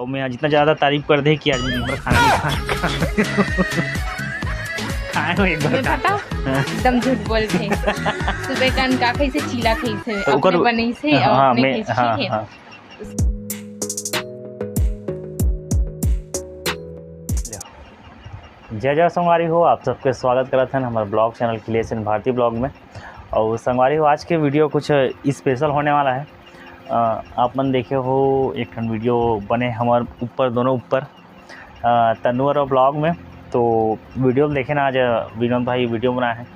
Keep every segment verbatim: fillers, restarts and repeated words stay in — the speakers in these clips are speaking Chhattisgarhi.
तो मैं आज इतना ज्यादा तारीफ कर दे कि आज मैं दिन भर खाना नहीं खाया। खाए हो एक बार मैं का? पता? हाँ। एकदम झूठ बोलथे। सुबह कन का खइसे, चीला खइसे, तो ओकर अपने बनइसे, हाँ, और हाँ, अपने मैं, खइसे, हाँ, ठीक है? हाँ। जय जय संगवारी हो, आप सबके स्वागत करत हन हमर blog channel खिलेश सेन भारती blog में। और संगवारी हो, आज के video कुछ special होने वाला है। अ, आप मन देखे हो, एक ठन video बने हमर ऊपर, दोनों ऊपर, अ, तन्नू और blog में। तो video देखे ना, आज विनोद भाई video बनाए हैं,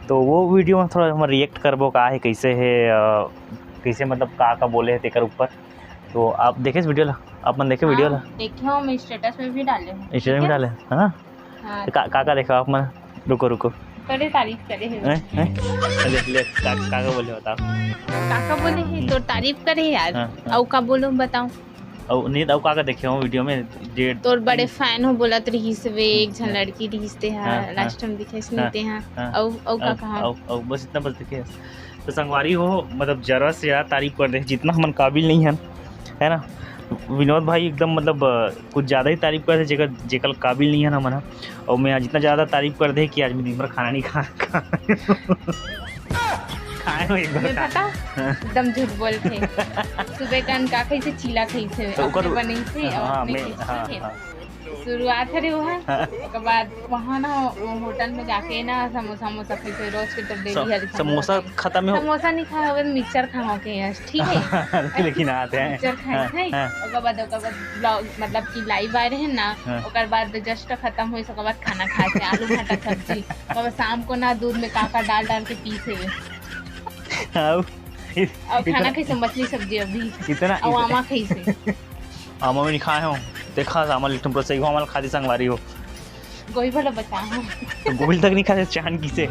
तो वो video में थोड़ा हम react करबो, का है, कैसे है, अ, कैसे मतलब का का बोले है तेकर ऊपर। तो आप देखे इस video ला, आप मन देखे video ला? हाँ, देखे हो, मैं status में भी डाले हूँ। Status में ठीक है? डाले, हाँ? हाँ। तो का, का, का देखा आप मन? रुको, रुको। करे तारीफ करे हे। हैं? हैं? ले, ले, का, का, का बोले बताओ? का, का बोले हे? हम्म। तो तारीफ करे यार। हाँ, हाँ। अउ का बोलो बताओ? अउ नहीं, अउ का, का देखे हो video में? जे तोर बड़े fan हो बोलत रहिस वे, एक झन हाँ। लड़की रहिस ते हा, हाँ, हाँ। Last time दिखेस हाँ, नहीं ते हा। हाँ। अउ, अउ का अउ, कहा? अउ, अउ बस इतना बस देखे। तो संगवारी हो, मतलब, जरा से ज्यादा तारीफ कर दे, जितना हमन काबिल नहीं हन, है ना? विनोद भाई एकदम, मतलब, अ, कुछ ज्यादा ही तारीफ कर दे, जेकर, जेकर काबिल नहीं हन हमन ह। और मैं जितना ज्यादा तारीफ कर दे कि आज मैं दिन भर खाना नहीं खा, खा, खाए हो एक बार मैं का? पता? हाँ। एकदम झूठ बोलथे। सुबह कन का खइसे, चीला खइसे, तो ओकर अपने बनइसे, हाँ, और हाँ, अपने मैं, खइसे, हाँ, ठीक है? हाँ। शुरुआत हरे वो है। हाँ। ओकर बाद वहाँ ना, वो होटल में जाके ना, समोसा, वमोसा खइसे, रोज के तो daily स-, हरे समोसा समोसा। खत्म हो। समोसा नहीं खाए होबे, mixture खाए होके, yes, ठीक है? लेकिन आते हैं। Mixture खाए हाँ, थे। हाँ। ओकर बाद, ओकर बाद blog, मतलब कि live आए रहे ना, हाँ। ओकर बाद just खत्म होइस, ओकर बाद खाना खाए थे, आलू भाटा सब्जी। ओकर बाद शाम को ना दूध में का का डाल डाल के पीसे। हाँ, इत-, अब खाना इतना, खइसे, मछली सब्जी अभी। इतना, अब इतना आमा खइसे। आमा भी नहीं खाए हो, देखा आमा लिट्टम प्रोसेस, आमा खा दी संगवारी हो। गोभी भला बचा हो। तो गोभी तक नहीं खाते, चांद किसे?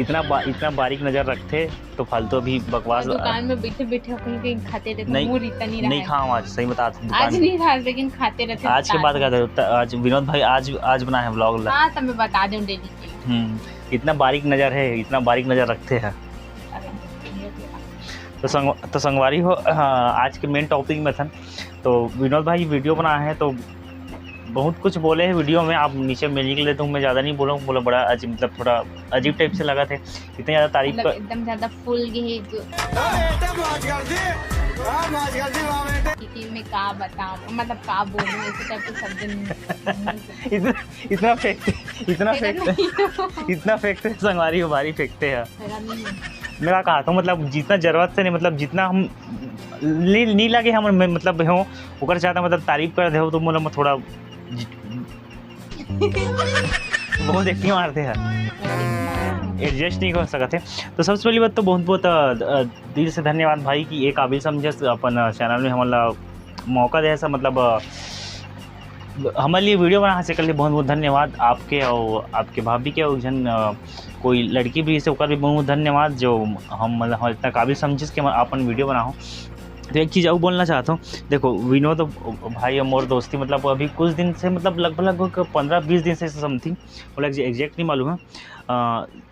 इतना बा-, इतना बारीक नजर रखते, तो फालतू अभी बकवास। दुकान में बैठे बैठे कहीं कहीं खाते रहते, नहीं, मुंह रीता नहीं नहीं रहा है। खाओ आज, सही बता, दुकान आज में। नहीं खा, लेकिन खाते रहते, आज के बता बाद दो। खाते रहते, आज विनोद भाई आज, आज बनाए हैं vlog ला। हाँ, तो मैं बता दूँ daily के। हम्म, इतना बारीक नजर है, इतना बारीक नजर रखते हैं। अरे, तो संग-, तो संगवारी हो, हाँ, आज के main topic में थन। तो विनोद भाई video बनाए हैं, तो बहुत कुछ बोले हैं video में, आप नीचे में लिख लेते हूँ, मैं ज़्यादा नहीं बोलूँ, बोला बड़ा अजीब, मतलब थोड़ा अजीब type से लगा थे, इतने ज़्यादा तारीफ मतलब कर एकदम ज़्यादा फूल गए जो। वाह बेटा, मौज कर दी, वाह, मौज कर दी, वाह बेटा। कि मैं का बताऊँ, मतलब का बोलूँ, ऐसे type के शब्द नहीं। इतना, इतना फेंकते, इतना तेरा फेंकते, नहीं। इतना फेंकते संगवारी हो, भारी फेंकते हैं। मेरा नहीं है। मैं का कहा था, मतलब, जितना जरूरत से नहीं, मतलब, जितना हम नी, नी लगे हम, मैं, मतलब, हो, ओकर से ज्यादा, मतलब, तारीफ कर दे हो, तो, मतलब, थोड़ा बहुत एक ही मारते हैं, adjust नहीं कर सकते। तो सबसे पहली बात तो बहुत, बहुत, अ, अ, दिल से धन्यवाद भाई कि एक काबिल समझे अपन, अ, channel में हमला मौका दे, ऐसा, मतलब, अ, हमारे लिए video बना, से के लिए बहुत बहुत धन्यवाद आपके और आपके भाभी के, और जन, अ, कोई लड़की भी से, ओकर भी बहुत बहुत धन्यवाद, जो हम, मतलब, हम इतना काबिल समझिस कि हम अपन video बनाओ। तो एक चीज़ और बोलना चाहता हूँ, देखो, विनोद भाई और मोर दोस्ती, मतलब, अभी कुछ दिन से, मतलब, लगभग लगभग पंद्रह बीस दिन से something, मतलब, exact नहीं मालूम है। अ,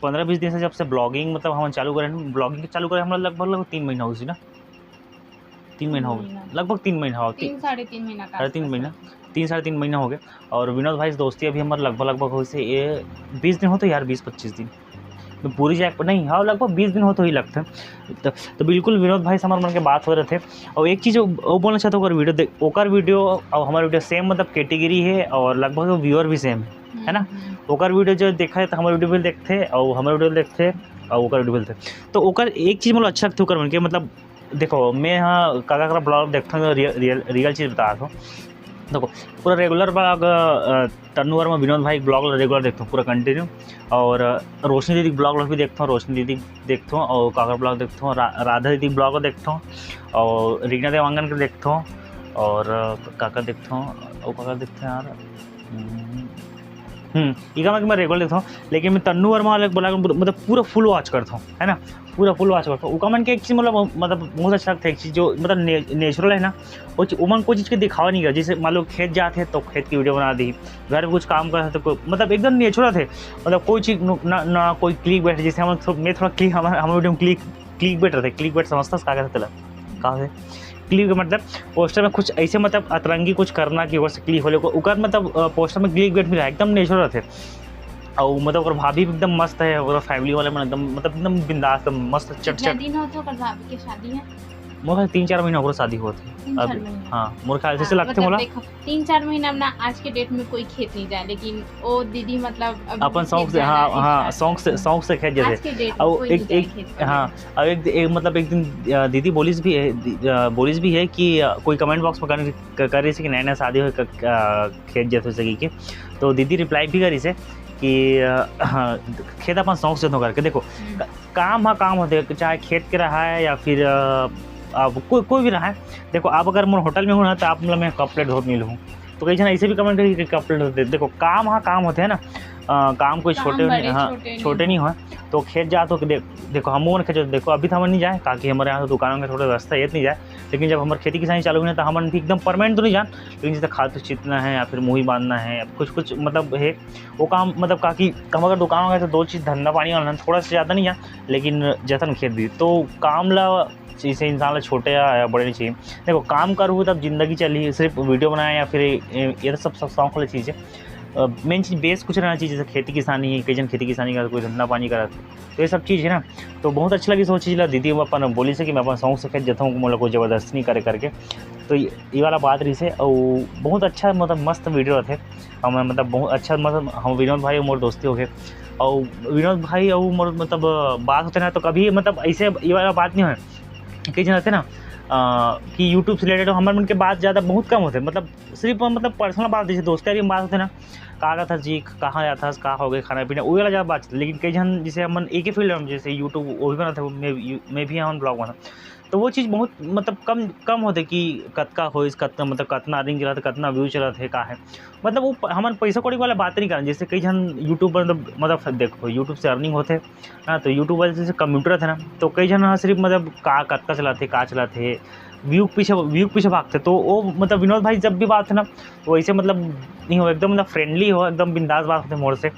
पंद्रह बीस दिन से, जब से vlogging, मतलब, हम चालू करें, vlogging चालू करें, हम लगभग लगभग तीन महीना हो गया ना। तीन महीना हो गया, तीन महीना। लगभग तीन महीना हो, ती-, तीन, साढ़े तीन महीना का साढ़े तीन आसपास महीना, होगा। तीन, साढ़े तीन महीना हो गया। और विनोद भाई से दोस्ती अभी हमारे लगभग, लगभग हो से ये बीस दिन होते यार, बीस पच्चीस दिन। तो पूरी जाए नहीं, हाँ, लगभग बीस दिन होते ही लगते हैं। तो, तो बिल्कुल विनोद भाई से हमारे मन के बात हो रहे थे। और एक चीज़ वो, वो बोलना चाहता हूँ, ओकर video देख, ओकर video और हमारे video same, मतलब, category है और लगभग viewer भी same है, है ना? हम्म, हम्म। ओकर video जो देखा है तो हमारे video भी देखते हैं और हमारे video देखते हैं और ओकर video भी देखते हैं। तो ओकर एक चीज़, मतलब, अच्छा लगता है ओकर मन के, मतलब, देखो, मैं हाँ काका करा vlog देखता हूँ, real, real, real चीज़ बता रहा हूँ। देखो, पूरा regular vlog, अ, तन्नू वर्मा, विनोद भाई vlog ला regular देखता हूँ, पूरा continue। और, अ, रोशनी दीदी vlog ला भी देखता हूँ, रोशनी दीदी देखता हूँ, और काका vlog देखता हूँ, रा-, राधा दीदी vlog देखता हूँ, और रीना देवांगन के देखता हूँ, और, अ, काका देखता हूँ, और काका देखता हूँ यार, हम्म, हम्म, इका मैं, मैं regular देखता हूँ, लेकिन मैं तन्नू वर्मा वाले vlog, मतलब, पूरा full watch करता हूँ, है ना, पूरा full watch करता हूँ। उका मन के एक चीज़, मतलब, मतलब, बहुत अच्छा लगता है, एक चीज़ जो, मतलब, ने-, natural है ना, वो चीज़, उमन कोई चीज़ के दिखावा नहीं कर, जैसे मान लो खेत जाते हैं तो खेत की video बना दी, घर में कुछ काम करते हैं तो कोई, मतलब, एकदम natural है, मतलब, कोई चीज़ नु-, ना, ना कोई clickbait, जैसे हम, मैं थोड़ा click, हमारे, हमारे video में click, clickbait रहता है, clickbait समझता है, क्या कहते हैं, कहाँ से क्लिक मतलब पोस्टर में कुछ ऐसे मतलब अतरंगी कुछ करना कि ओकर से क्लिक होले को ओकर मतलब पोस्टर में क्लिक बेट भी रहा एकदम नेचुरल रहते। और मतलब ओकर भाभी भी एकदम मस्त है, ओकर फैमिली वाले मन एकदम मतलब एकदम बिंदास एकदम मस्त चट चट। दिन होते ओकर भाभी के शादी है? मोर ख्याल तीन चार महीना ओकर शादी होत है। तीन चार महीना। हाँ, मोर ख्याल से हाँ, लगते मतलब मोला। देखो, तीन चार महीना में ना आज के डेट में कोई खेत नहीं जाए, लेकिन वो दीदी मतलब अपन शौक से, हाँ हाँ, शौक से, शौक से खेत जैसे। और एक एक हाँ, और एक, एक मतलब एक दिन दीदी बोलिस भी है, बोलिस भी है कि कोई कमेंट बॉक्स में कर रही थी कि नया नया शादी हो खेत जैसे सकी के, तो दीदी रिप्लाई भी करी से कि हाँ, खेत अपन शौक से तो करके देखो। काम हाँ काम होते, चाहे खेत के रहा है या फिर अब कोई कोई भी रहा है। देखो, आप अगर मोर होटल में हो ना, तो आप मतलब मैं कप प्लेट धोत नहीं लूँ। तो कई जन ऐसे भी कमेंट करी कि कप प्लेट धोते। देखो, काम हाँ काम होते हैं ना। आ, काम कोई काम छोटे नहीं, हाँ, छोटे नहीं। छोटे नहीं हो। तो खेत जा तो देख, देखो हम मन खेत जाते, देखो अभी तो हम नहीं जाए, काकि हमारे यहाँ तो दुकानों में थोड़ा व्यवस्था ये नहीं जाए। लेकिन जब हमारे खेती किसानी चालू हुई ना, तो हमन भी एकदम परमानेंट तो नहीं जान, लेकिन जैसे खाद छीतना है या फिर मुही बांधना है, कुछ कुछ मतलब है वो काम, मतलब काकि हम अगर दुकान हो गए तो दो चीज़ धंधा पानी वाला थोड़ा सा ज़्यादा नहीं जान, लेकिन जतन खेत भी तो काम ला जैसे इंसान ला छोटे या बड़े नहीं चाहिए। देखो, काम करूँ तब जिंदगी चली, सिर्फ वीडियो बनाए या फिर ये सब सब शौक वाली चीज़ें। मेन चीज़ बेस कुछ रहना चाहिए, जैसे खेती किसानी है, कई जन खेती किसानी करत, कोई धंधा पानी करत, तो ये सब चीज़ है ना। तो बहुत अच्छा लगी सोच चीज़ ला, दीदी अपन बोली से कि मैं अपन शौक से खेत जाता हूँ, मोला कोई जबरदस्ती नहीं करे करके। तो ये वाला बात रही से, और बहुत अच्छा मतलब मस्त वीडियो रहते। हम मतलब बहुत अच्छा मतलब हम विनोद भाई मोर दोस्ती हो गए, और विनोद भाई और मोर मतलब बात होते ना, तो कभी मतलब ऐसे ये वाला बात नहीं है। कई जन रहते ना कि यूट्यूब से रिलेटेड हमारे मन के बात ज़्यादा बहुत कम होते, मतलब सिर्फ मतलब पर्सनल बात, जैसे दोस्त यारी में बात होते ना, का करत हस जी, कहाँ जात हस, का हो गए खाना पीना, वही वाला ज़्यादा बात चलते। लेकिन कई जन जैसे हमन एक ही फील्ड में, जैसे यूट्यूब वो भी बनाते, मैं भी हमन ब्लॉग बना, तो वो चीज़ बहुत मतलब कम कम होते कि कतका होइस, कतना मतलब कतना अर्निंग चलत है, कतना व्यू चलत है, का है, मतलब वो हमन पैसा कौड़ी वाला बात नहीं करन। जैसे कई जन यूट्यूब पर मतलब मतलब देखो, यूट्यूब से अर्निंग होते ना, तो यूट्यूब वाले जैसे कंप्यूटर थे ना, तो कई जन सिर्फ मतलब का कतका चलाते, का चलाते, व्यू के पीछे व्यू के पीछे भागते। तो वो मतलब विनोद भाई जब भी बात है ना, तो वैसे मतलब नहीं हो, एकदम मतलब फ्रेंडली हो, एकदम बिंदास बात होते मोर से,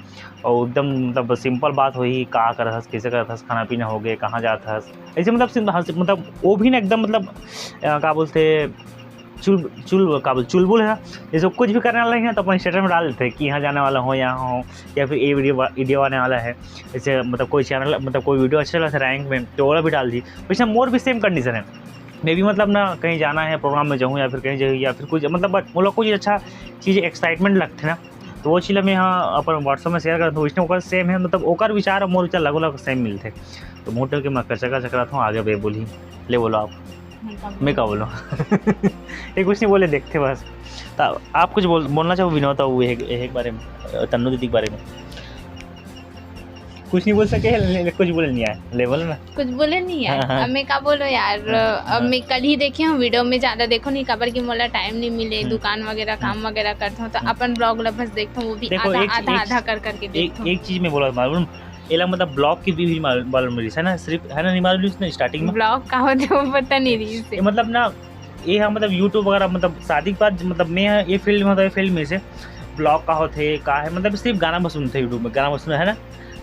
और एकदम मतलब सिंपल बात होही, का करत हस, कैसे करत हस, खाना पीना हो गए, कहाँ जात हस, ऐसे मतलब मतलब वो भी ना एकदम मतलब का बोलते चुल चुल का बोल चुलबुल है ना। जैसे कुछ भी करने वाला है ना, तो अपन स्टेटस में डाल देते हैं कि यहाँ जाने वाला हो, यहाँ हो, या फिर ये वीडियो वीडियो आने वाला है। जैसे मतलब कोई चैनल मतलब कोई वीडियो अच्छा लगा रैंक में, तो वो भी डाल दी। वैसे मोर भी सेम कंडीशन है, मैं भी मतलब ना कहीं जाना है, प्रोग्राम में जाऊँ या फिर कहीं जाऊँ या फिर कुछ मतलब बट वो लोग कुछ अच्छा चीज़ एक्साइटमेंट लगते ना, तो वो चीज़ मैं यहाँ अपन व्हाट्सएप में शेयर करता हूँ। इसने ओकर सेम है, मतलब ओकर विचार और मोर विचार लगो लग सेम मिलते। तो मुँह के मैं कचका चकराता हूँ, आगे बे बोली, ले बोलो आप। मैं का बोलूँ? ये कुछ नहीं बोले, देखते बस। तो आप कुछ बोल बोलना चाहो विनोद वो एक, एक बारे में, तन्नू दीदी के बारे में? कुछ नहीं बोल सके है, कुछ बोले नहीं है, ले बोलो ना। कुछ बोले नहीं है। हाँ, हाँ। अब मैं का बोलो यार, हाँ, अब हाँ। मैं कल ही देखे हूँ वीडियो में, ज्यादा देखो नहीं, काबर कि मोला टाइम नहीं मिले, हम्म। दुकान वगैरह काम हम्म। वगैरह करता हूँ, तो हम्म। अपन ब्लॉग ला बस देखता हूँ, वो भी देखो, आधा एक, आधा एक, आधा कर करके एक, देखता हूँ। एक चीज मैं बोला मालूम, एला मतलब ब्लॉग की भी, भी मालूम, मालूम रही है ना, सिर्फ है ना, नहीं मालूम रही उसने स्टार्टिंग में। ब्लॉग का होते वो पता नहीं रही से। ये मतलब ना, ये है मतलब यूट्यूब वगैरह, मतलब शादी के बाद मतलब मैं ये फील्ड में होता है, फील्ड में से ब्लॉग का होते का है, मतलब सिर्फ गाना बस सुनते यूट्यूब में, गाना बस सुना है ना,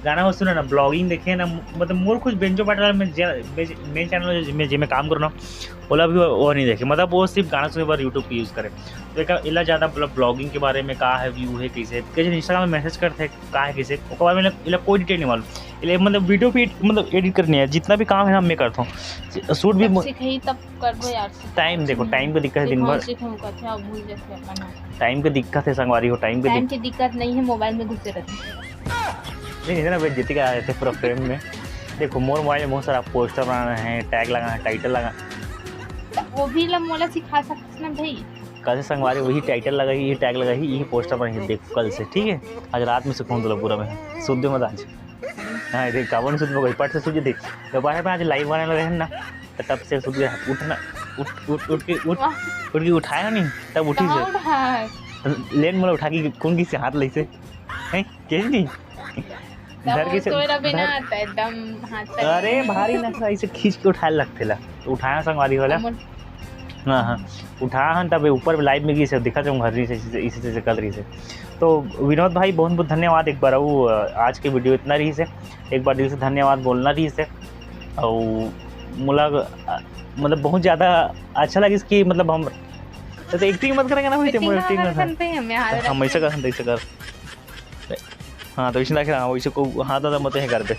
गाना बस सुना ना, ब्लॉगिंग देखे ना, मतलब मोर कुछ बेंचो पार्टनर में जे मेन चैनल में जे में काम करो ना, ओला भी वो नहीं देखे, मतलब वो सिर्फ गाना सुने पर यूट्यूब की यूज़ करे। तो एक एला ज़्यादा मतलब ब्लॉगिंग के बारे में का है, व्यू है, कैसे कैसे इंस्टाग्राम में मैसेज करते हैं, का है कैसे, ओकर बारे में एला कोई डिटेल नहीं मालूम। एला मतलब वीडियो भी मतलब एडिट करनी है, जितना भी काम है ना मैं करता हूँ, शूट भी जब सीखही तब करबो यार। टाइम देखो, टाइम के दिक्कत है दिन भर। सीखूं करथे और भूल जाथे अपन। टाइम के दिक्कत है संगवारी हो, टाइम के टाइम दिक- की दिक्कत नहीं है, मोबाइल में घुसे रहते हैं। नहीं, इतना बेइज्जती का आए थे पूरा फ्रेम में। देखो, मोर मोबाइल में बहुत सारा पोस्टर बनाना है, टैग लगाना है, टाइटल लगाना। वो भी ला मोला सिखा सकते ना भाई। कल से संगवारी वही टाइटल लगाही, ये टैग लगाही, ये पोस्टर बनाही, देखो कल से, ठीक है? आज रात में सिखाऊं तो पूरा मैं, सुध दे मत आज। हाँ, देख, काबर नहीं सुध में कोई पट से सुध देख। दोपहर में आज लाइव आने लगे हैं ना, तो तब से सुध गया, उठना, उठ, उठ, उठ के, उठ, वाह। उठ के उठाया नहीं, तब उठी कहाँ से। उठा है? लेन मोला उठा के कौन किसी हाथ लइसे? हैं? कैसे नहीं? तब धर के से, सोए रहे ना, धर तो एकदम हाथ तक अरे, भारी ना, ऐसे खींच के उठाए लगथे ला। तो उठाया संगवारी वाला। अमन। हाँ, हाँ। उठाया हन, तब ऊपर लाइव में गिसे, दिखा दूँ घर से, इसे, इसे, इसे कर रही से। तो विनोद भाई, बहुत, बहुत धन्यवाद एक बार, वो, आज के वीडियो इतना रही से, एक बार दिल से धन्यवाद बोलना रही से। और मोला, अ, मतलब बहुत ज़्यादा अच्छा लगिस कि मतलब हम, तो एक्टिंग मत करे ना, होइते मोर एक्टिंग करथन। हम ऐसा करथन, ऐसा कर। हाँ, तो वैसे ना, हाँ, वैसे को हाथ वाथ मत हे करबे,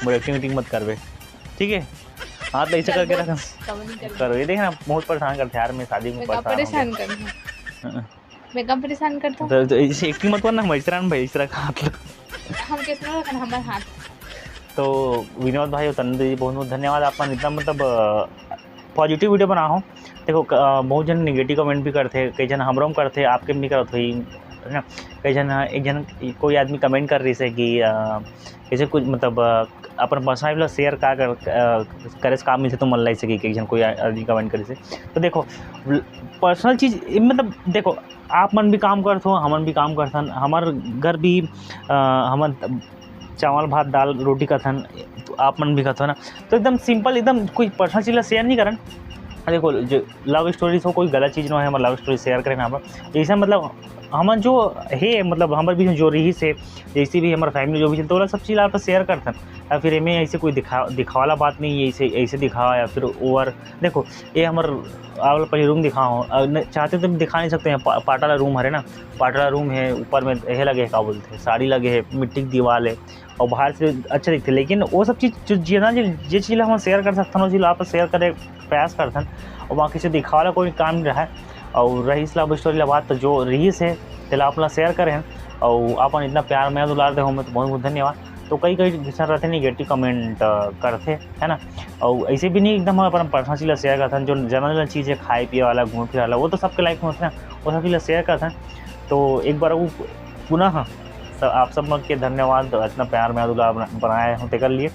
मोर एक्टिंग उटिंग मत करबे, ठीक है? हाथ ऐसे करके रख। करो, ये देख ना, बहुत परेशान करथे यार, मैं शादी में परेशान हो गया। हाँ। मैं कब परेशान करता हूँ? तो, तो इसे एक्टिंग मत करना, मैं इस तरह भाई, इस तरह का हाथ लो। हम किस तरह रखना हमारे हाथ? तो विनोद भाई और तनु दीदी, बहुत बहुत धन्यवाद, आप मन इतना मतलब, अ, पॉजिटिव वीडियो बनाहो। देखो, क-, अ, बहुत झन नेगेटिव कमेंट भी करथे, कई झन हमरो म करथे, आपके भी करत होही, है ना? कई झन, एक झन कोई आदमी कमेंट कर रहिस हे कि, अ, कइसे कुछ मतलब, अ, अपन पर्सनल लाइफ ला शेयर का कर, अ, करे से का मिलथे तुमन ला, अइसे कि कई झन कोई आ-, आदमी कमेंट करिस हे। तो देखो, ल-, पर्सनल चीज, ए, मतलब देखो, आप मन भी काम करथो, हमन भी काम करथन, हमर घर भी, अ, हमन त-, चावल, भात, दाल, रोटी खाथन, तो आप मन भी खाथो ना। तो एकदम सिंपल, एकदम कोई पर्सनल चीज ला शेयर नहीं करन। देखो, जो लव स्टोरीज हो, कोई गलत चीज ना है, हमर लव स्टोरी शेयर करेन हमर। जैसे मतलब हमन जो हे, मतलब हमर बीच में जो रहिस हे, जैसे भी हमर फैमिली जो भी चलथे, ओला सब चीज ला आप शेयर करथन। या फिर एमे ऐसे कोई दिखा-, दिखावा वाला बात नहीं है, ऐसे, ऐसे दिखावा या फिर ओवर। देखो, ये हमर आवल पहले रूम दिखाओ, अ, न-, चाहते तो दिखा नहीं सकते हैं, पा-, पाटा वाला रूम हरे ना, पाटा वाला रूम है, ऊपर में हे लगे हे, का बोलते हैं, साड़ी लगे है, मिट्टी की दीवार है, और बाहर से अच्छा दिखते, लेकिन वो सब चीज जो, जे ना, जे, जे चीज ला हम शेयर कर सकथन, वो चीज ला आप शेयर करे प्रयास करथन, और बाकी से दिखावा वाला कोई काम नहीं रहा है। और रहीस लव स्टोरी ला बात, तो जो रहीस है, तेला आप ला शेयर करे हैं, और आप मन इतना प्यार मया दुलार दे हो, मैं तो बहुत बहुत धन्यवाद। तो कई, कई जैसा रहते नेगेटिव कमेंट, अ, करथे, है ना, और ऐसे भी नहीं एकदम अपन पर्सनल चीज ला शेयर करथन, जो जनरल चीज है, खाए पिए वाला, घूमे फिरे वाला, वो तो सबके लाइफ में होथे ना, वो सब चीज ला शेयर करथन। तो एक बार वो पुनः सब, आप सब मन के धन्यवाद, इतना प्यार मया दुलार बना-, बनाए हो तेकर लिए।